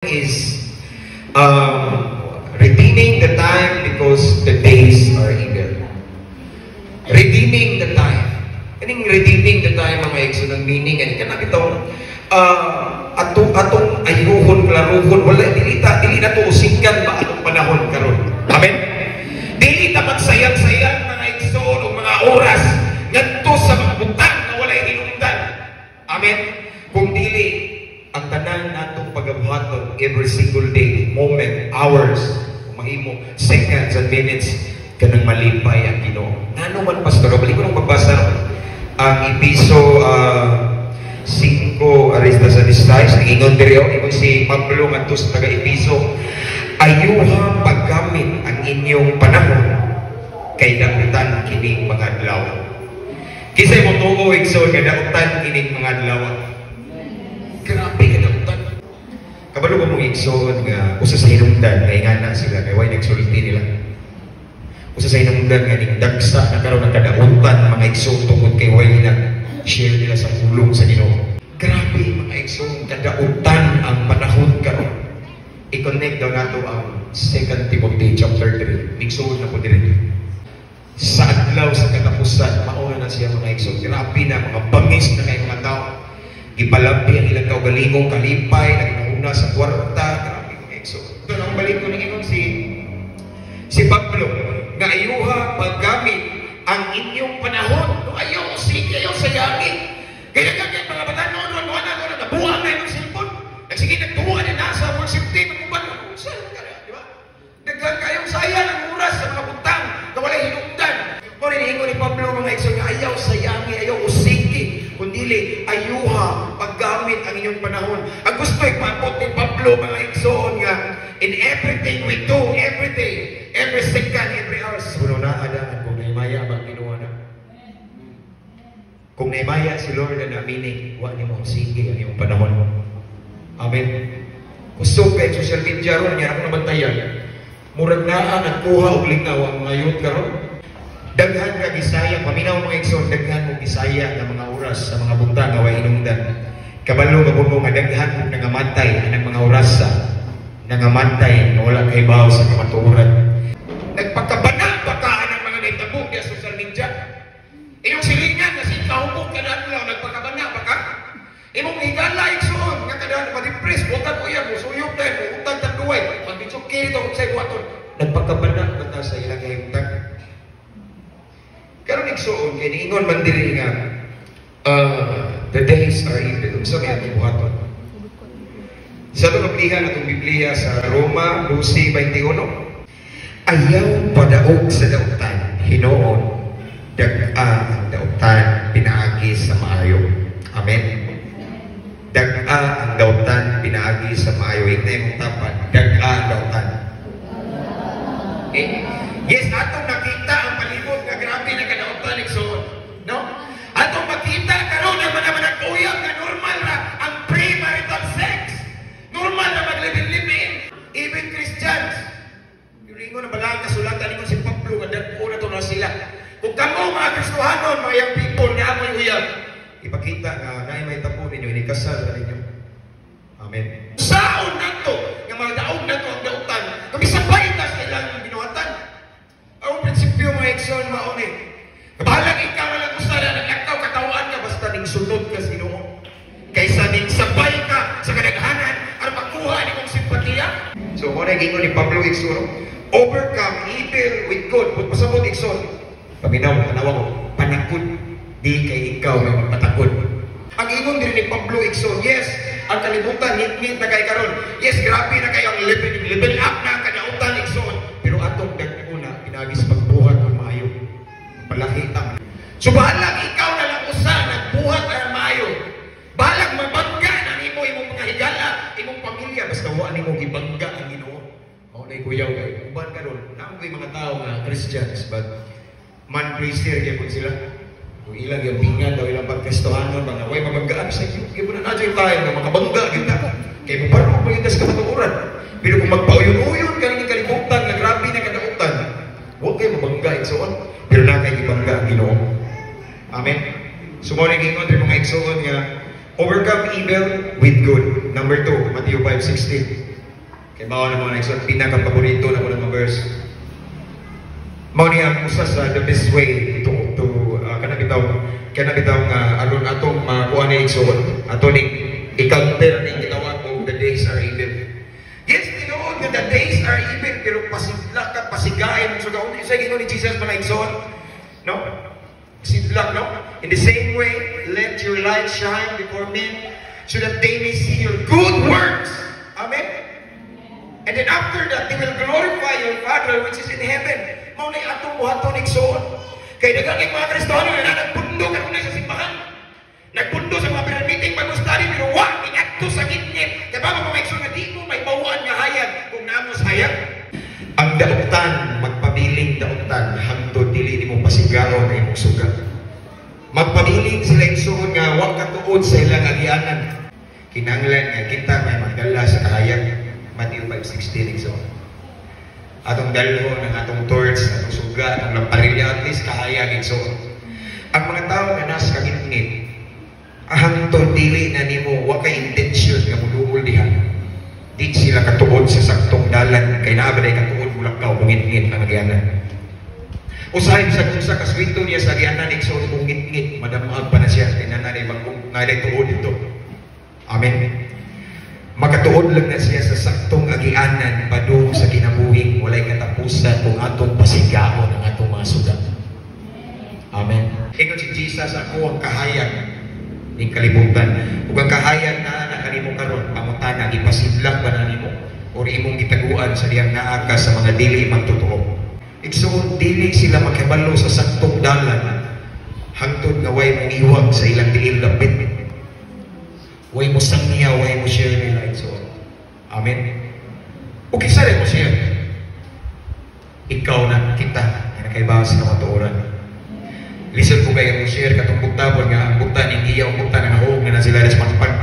Is redeeming the time because the days are evil. Redeeming the time. Kaning redeeming the time, mga igsoon, ng meaning ani kana bitong ato atong ayuhon, klaruhon, wala dili ta dili na to usikan ba atong panahon karon. Amen. Dili ta magsayang-sayang, mga igsoon, og mga oras ngadto sa mga butang nga walay hinungdan. Amen. Kung dili ang tanan natong pagabuhaton every single day, moment, hours, kung mahimo, seconds and minutes, kanang malipay ang Ginoo. Ngano man, pastor? Balik ko nang pagbasa ron. Ang Episo 5 arista sa 16, ang ingon diri, oh, ingon si Pablo ngadto sa taga Episo, "Ayuha paggamit ang inyong panahon kay dautan kining mga adlaw." Kinsay mo tuo, igsoon, nga dautan kining mga adlaw? Grabe ka dautan. Kabalo ko mong, igsoon, nga usa sa hinungdan kay ngana sila kay way nagsulti nila. Usa sa hinungdan nga ning dagsa na karon ang kadautan, mga igsoon, tungod kay way nag share nila sa pulong sa Ginoo. Grabe, mga igsoon, kadautan ang panahon karon. I-connect daw nato ang 2 Timothy chapter 3. Migsuod na ko diri. Sa adlaw sa katapusan, mauna na siya, mga igsoon. Grabe na, mga bangis na kay mga tao. Gipalabi ang ilang kaugalingong kalipay, nagnauna sa kwarta, grabe, mga igsoon. Ito nang balik ko ng ingon si Pablo, nga ayuha paggamit ang inyong panahon. No, ayaw, sige, ayaw sayangi. Kaya kaya mga bata, no, no, no, no, no, nabuang na yung cellphone. Nagsige, nagtuwa na nasa worship team, ang uban, saan ka na, di ba? Daghan kayong sayang ang oras sa mga butang na walay hinungdan. Mo rin ingon ni Pablo, mga igsoon, nga ayaw sayangi, ayaw usiki, kundili ayuha paggamit ang inyong panahon. Ang gusto ipabot ni Pablo, mga igsoon, nga in everything we do, every day, every second, every hour, suno na adaan kung naimaya bang Ginoo na. Kung naimaya si Lord na meaning, wa nimo sige ang imong panahon. Amen. Kusog kay social media ron niya ako nabantayan. Murag naa nagkuha og lingaw ang mga youth karon. Daghan ka gisaya, paminaw, mga igsoon, daghan mo gisaya nga mga oras sa mga butang nga way hinungdan. Kabalo ka mo nga daghan mo nangamatay anang mga orasa. Nangamatay nga wala kay baw sa kamatuoran. Nagpakabana pa ka anang mga nahitabo sa social media. Iyong silingan na si kahubog ka na adlaw, nagpakabana pa ka. Imong higala, igsoon, nga kada ma-depress, butan mo yan, musuyop tayo, utang tanduay, magbitsok kiri to kung sa'y buhaton. Nagpakabana ba ta sa ilang kahimtang? Karon, igsoon, kay niingon man diri nga the days are evil. Unsa may atong buhaton? Sa atong ablihan atong Biblia sa Roma 12:21. Ayaw padaog sa dautan, hinuon dag-a ang dautan pinaagi sa maayo. Amen. Dag-a ang dautan pinaagi sa maayo. Ingna imong tapad, dag-a ang dautan. Okay? Yes, atong nakita ang palibot nga grabe na kadautan, igsoon. No? Atong makita karon ang mga manag-uyab nga normal ra ang premarital sex. Normal na maglibin-libin. Even Christians. Pero ingon ang balaan kasulatan, ingon si Pablo nga dag-o na to na sila. Kung kamo mga Kristohanon, mga young people na amoy uyab, ipakita nga naay may tapo ninyo, inikasal na ninyo. Amen. Saon nato nga mga daog nato ang dautan, kami sabay ta sa ilang binuhatan. Ang prinsipyo, mga igsoon, mao ni. Bahalag ikaw na lang usa na naglakaw katawaan ka basta ning sunod ka sa Ginoo. Kaysa ning sabay ka sa kadaghanan aron makuha nimong simpatiya. So mo na gingon ni Pablo, igsoon, overcome evil with good. Put pasabot, igsoon. Paminaw, tanawa ko, panakod di kay ikaw may magpatakod. Ang ingon din ni Pablo, igsoon, yes, ang kalibutan ngit na kay karon. Yes, grabe na kayo ang level, level up na ang kadautan, igsoon. Pero atong dagko na pinaagi sa pagbuhat ng maayo. Palaki ta. So bahalag ikaw na lang usa nagbuhat ang maayo. Bahalag mabangga na nimo imong mga higala, imong pamilya, basta wa nimo gibangga ang Ginoo. Mao na kuyaw kay uban karon, naa koy mga tao nga Christians but man pleaser gyapon sila. Kung ilang yung pingan daw ilang pagkristohanon, mga way mabanggaan sa iyo, gyapon na nadyo'y tayo nga makabangga gyud ta. Kay mobaro pa gyud sa kamatuoran. Pero kung magpauyon-uyon ka ning kalibutan nga grabe na kadautan, wa kay mabangga, igsoon. Pero na kay gibangga ang Ginoo. Amen. So mo ning ingon diri, mga igsoon, nga overcome evil with good. Number 2, Matthew 5:16. Kay mao na mga igsoon, pinaka-paborito na ko ng mga verse. Mao ni ang usa sa the best way to kana bitaw nga aron atong makuha ni igsoon, ato ning i-counter ning gitawag og "the days are evil." Yes, tinuod nga the days are evil, pero pasidlak ka, pasigain so kaun sa Ginoo ni Jesus, mga igsoon. No? Sidlak, no? "In the same way, let your light shine before men so that they may see your good works." Amen? "And then after that, they will glorify your Father which is in heaven." Mao na atong buhaton, igsoon. Kay daghan kay mga Kristiyano na nagpundo kanunay sa simbahan. Nagpundo sa mga prayer meeting, Bible study, pero wa ingadto sa ngitngit. Kay baka mga igsoon nga di mo may bawaan nga hayag kung namo sa hayag. Ang dauktan, magpabiling dauktan, hangtod dili nimo pasigaon ang imong suga. Magpabiling sila, igsoon, nga wa katuod sa ilang agianan. Kinahanglan nga kita may magdala sa kahayag. Matthew 5:16, igsoon. Atong dalhon ang atong torch, atong suga, atong lamparilla, at least kahayag, igsoon. Ang mga tao nga nasa kagitngit, hangtod dili na nimo, wa kay intention nga muduol diha. Di sila katuod sa saktong dalan kay naa ba day katuod mulakaw kung ngitngit ang agianan. Usahay bisag unsa kaswito niya sa agianan, igsoon, kung ngitngit, madamag pa na siya kay nanay bagong naa tuod dito. Amen. Makatuod lang na siya sa saktong agianan padung sa kinabuhing walay katapusan kung atong pasigaon ang atong mga suga. Amen. Ingon si Jesus, "Ako ang kahayag ning kalibutan." Ug ang kahayag na na kanimo karon, pangutana, gipasidlak ba na nimo or imong gitaguan sa diyang naa ka sa mga dili man totoo? Igsoon, dili sila makibalo sa saktong dalan hangtod nga way mo iwag sa ilang tiil dapit. Way mo sangya, way mo share nila, igsoon. Amen. O kinsa rin mo share? Ikaw na kita nga nakaibaw sa kamatuoran. Lisod ko kayo mo share katong buktabon nga ang bukta ning iya ang bukta nga nahog na na sila sa pangpang.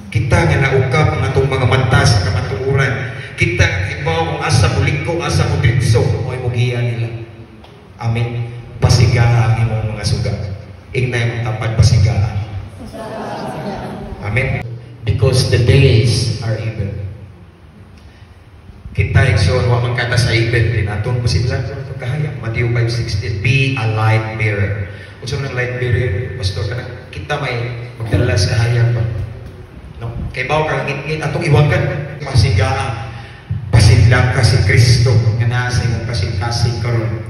Kita nga naukap ang atong mga mata sa kamatuoran. Kita nga ibaw kung asa mo liko, asa mo dritso, mo giya nila. Amen. Pasigaa ang imong mga suga. Ingna imong tapad, pasigaa. Amen. Because the days are evil. Kita, igsoon, wa man kata sa evil, din atong pasidlan sa atong kahayag. Matthew 5:16, be a light bearer. Unsa man ang light bearer, Pastor? Kanang kita may magdala sa kahayag ba? No? Kay bawo ka ngit atong iwagan, pasigaa. Pasidlan ka si Kristo nga naa sa imong kasing-kasing karon.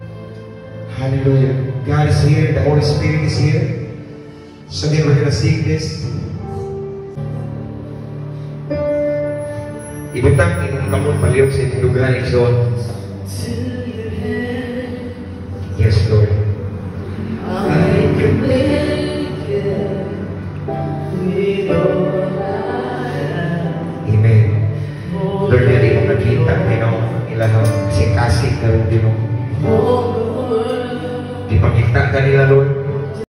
Hallelujah. God is here. The Holy Spirit is here. So again, we're gonna sing this. Ibutang imong kamot palihog sa imong lugar, igsoon. Yes, Lord. I can make it with all I am. Amen. Lord, nga di mo nakita, Ginoo, ilahang kasing-kasing karon, Ginoo. For the world Ipangita ka nila, Lord.